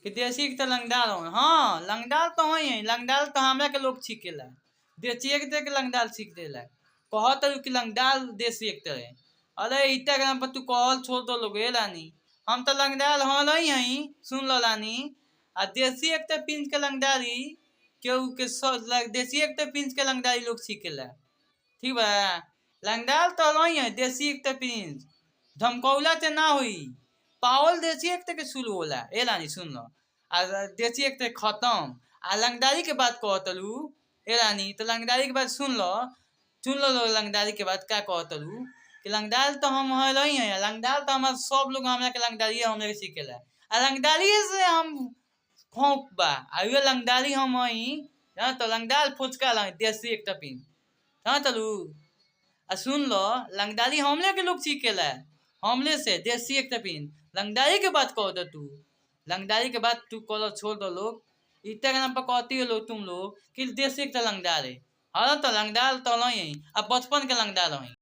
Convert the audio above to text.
कि देसी के तो लंगदार हो। हाँ, लंगदार तो हई है, लंगदार तो हमरा के लोग छीकेला, देसी एक तरह के लंगदार छीक देला। कहत कि लंगदार देसी एक तरह। अरे ईटा के नाम पर तू कहल छोड़ दो लोग। ए रानी, हम तो लंगदार हल ही हई, सुन लो रानी। आ देसी एक तरह पिंज के लंगदारी केहू के देसी एक तरह पिंज के लंगदारी लोग छीकेला। ठीक बा, लंगदार तो हल है देसी एक तरह पिंज, धमकौला से ना होई। पावल देसी एक तरह के शुरू होला। ए रानी, सुन लो, आ देसी एक तरह खत्म। आ लंगदारी के बात कहतलू ए रानी, तो लंगदारी के बात सुन लो, सुन लो लोग। लंगदारी के बात का कहतलू कि लंगदार तो हम हल ही है, लंगदार तो हमार सब लोग हमरा के लंगदारी हमरा के सीखेला, आ लंगदारी से हम खौफ बा, आ उहे लंगदारी हम हई। हाँ, तो लंगदार फुचका लंग देसी एक पिन। हाँ, चलू आ सुन लो, लंगदारी हमले के लोग सीखेला, हमले से देसी एक पिन। लंगदारी के बात कहो तो तू लंगदारी के बात तू कहो छोड़ दो लोग। इतना के नाम पर कहती हो लोग, तुम लोग कि देसी एक लंगदार है। हाँ, तो लंगदार तो नहीं है, अब बचपन के लंगदार है।